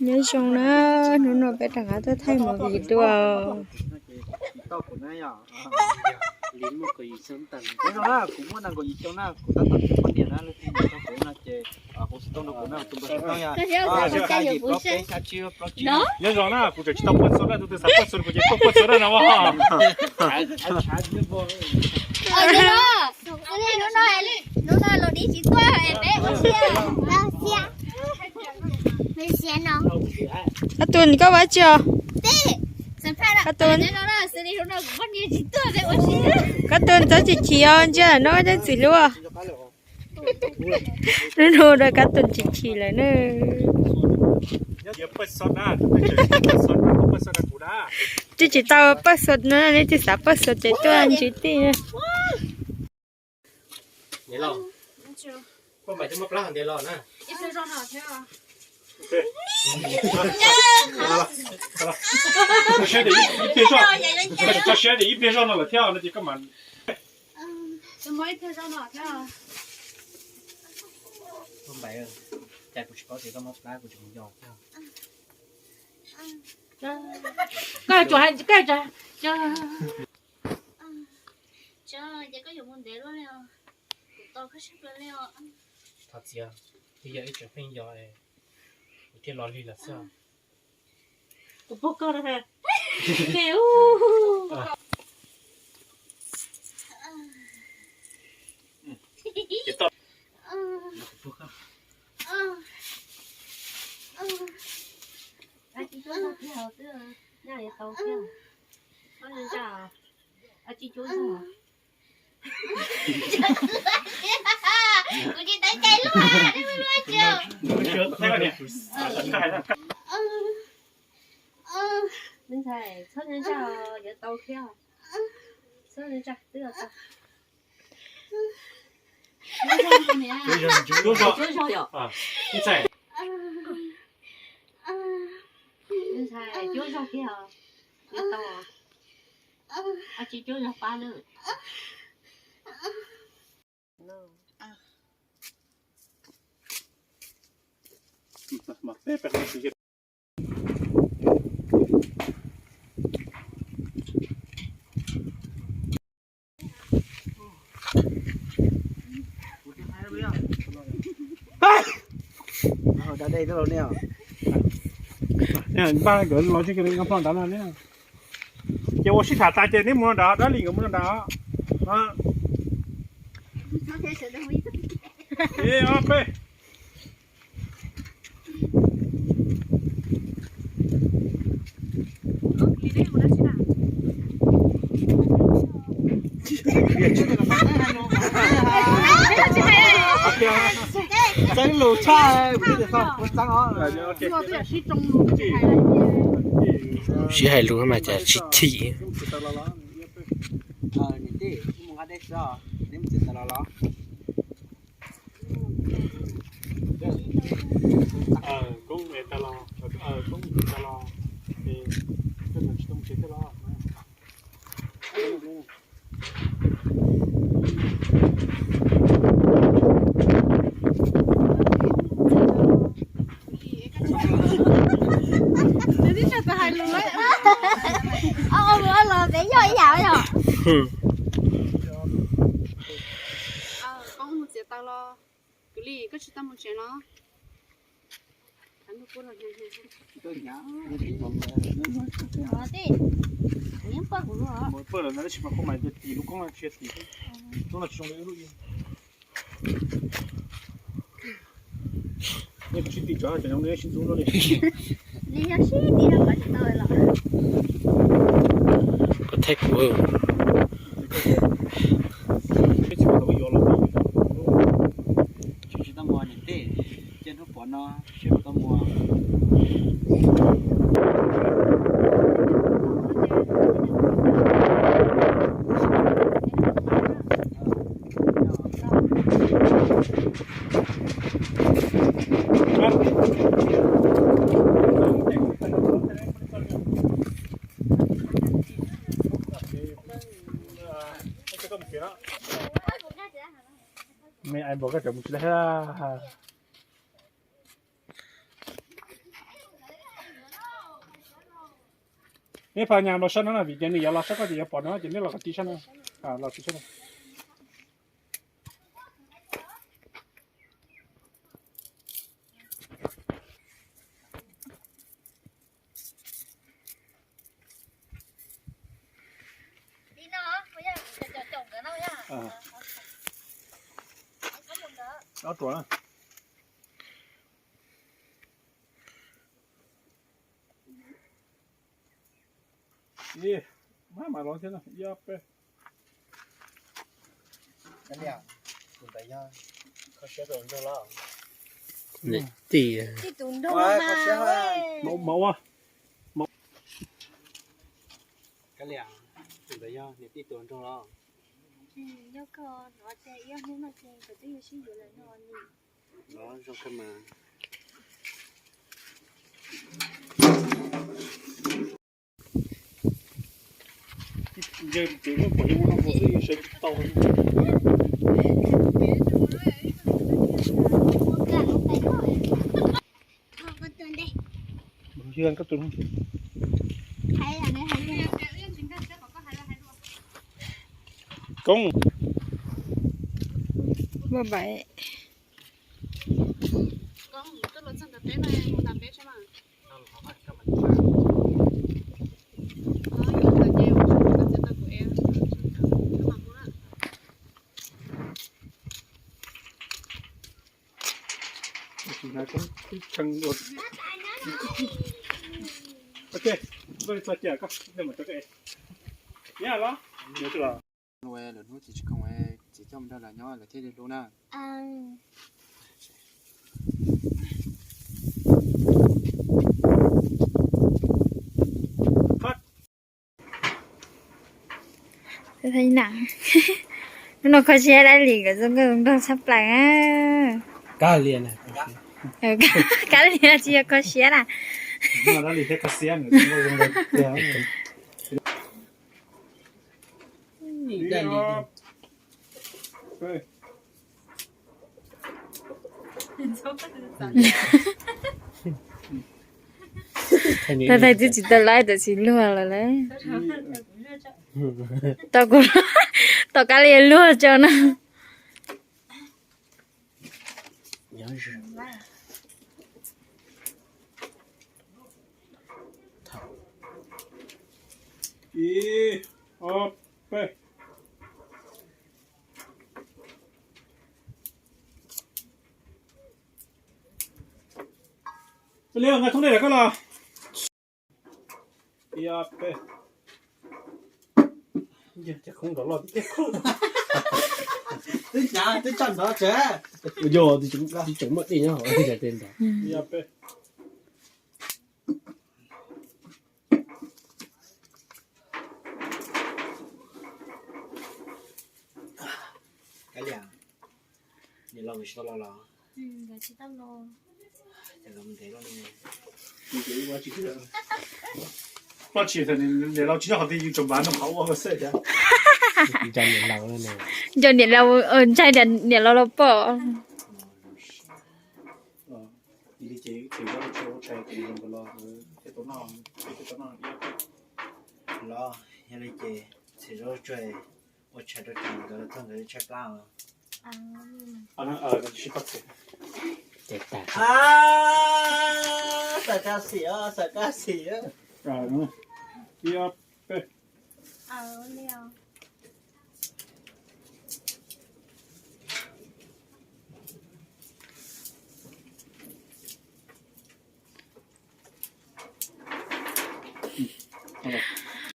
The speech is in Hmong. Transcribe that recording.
Nyob zoo na, hnub no peb rov qab tuaj thaij movie dua. Nyob zoo na, kuv tseem tsis tau paj xo na, tus twg xav paj xo kuv ces tuaj paj xo na no. Hnub no los di tsis tuaj peb ua si. Koj tus koj ua tsi os? Koj tus, koj tus txhob chim chim os, ntsia no leej txiv hlub. Hnub no rau koj tus chim chim lawm na. Twb tsis tau paj xo no, leej twg xav paj xo ces tuaj ntsib tij. Koj siab tias ib pliag zoj no lawm thiab no ces koj mam. Koj tsuas hais, koj tsuas, ces koj yuav mus ntev luaj li os. Kuv tos koj sab plaws li os. Thov txim, twb yog ib tsoom pheej yog kuv thiaj los lig lawm xwb. Kuv pog koj na. Kuv tsis tau cai luaj, luaj tsuag. Me ntxhais, txhob nyob ntsaj, yuav tau thiab. Txhob nyob ntsaj twb tau. Cuab zog yom? Me ntxhais, cuab zog kiag, yuav tau. Tsis cuab zog pab na. Npaj nkawd los tsev kws nqa plho ntawd no ne. Ces ua sib tham tas ces neb mus no nrad, dab li nkawd mus no nrad. Ib ob peb. Sib hais lus mas cas sib chim. Los peb yog ib yam yom. Koj mus txiav taws los, kwv Lis, koj tsis tau mus tsev los? Koj thaij kuv. Tsis tau mus niam tej, cia hnub pom no seb puas tau mus. Me ai npog koj tseem mus tsis lawm thiab. Neb phas nyas los sab no na, vim ces nws yuav los sab ko ces yuav pom no ces neb los tiv sab no. Los tiv sab no. Ob ruam na. Ib, maj mam los thiab no, ib ob peb. Niam tij. Tus nraug no mas. Mov, mov ua. Mov. Kav liam, tus ntawd yog niam tij tus nraug los? Yog koj hnov tias ib ob hnub no ces nkawd twb yuav sib yuav lawm no li. Los zoo kawg mas. Yawg tsev no pom yawg ua no xwb yawg sawv tsis tau. Koob. Bye bye. Ok, txog cia koj, mus rau koj. Nyob los, nyob los. Lwm hnub ces tsis khoom, txiv coj mus nrog lawv nyob lawv thiaj li hlub na. Hnub no kho siab dab li nkawd zoo nkauj zoo nraug tshaj plaws na. Kab lias, kab lias tsis yog kho siab na. Thaum twg twb tsis tau laib tam sis luag lawm lauj. Tau kuv, tau kab lias luag tso na. Ib, ob, peb. Peb li nkag thoob dej lawm koj los. Ib, ob, peb. Cov khoob nrov loj tiag tiag. Twb hnyav twb tso nrov tsev. Yog, tsis tseem muaj dej nyob hauv tej nrov. Ib, ob, peb. Kav liam, niam laus nkawd tsis tau los los? Nkawd tsis tau los. Ces nkawd mus ntev lawm ne. Ploj tsis, niam laus tsis nyob qhov twg yus tseem npaj noj qhov ua xwb thiab. Nco niam laus, ntshai niam laus los pom. Yog li ces txiv zaub tsuag ua tshais rau nkawd los thiaj tau noj, thiaj tau noj. Los yog li ces txiv zaub tsuag ua tshais rau nkawd los txog nkawd tshaib plab os. Xav kaj xim, xav kaj xim. Ib, ob, peb.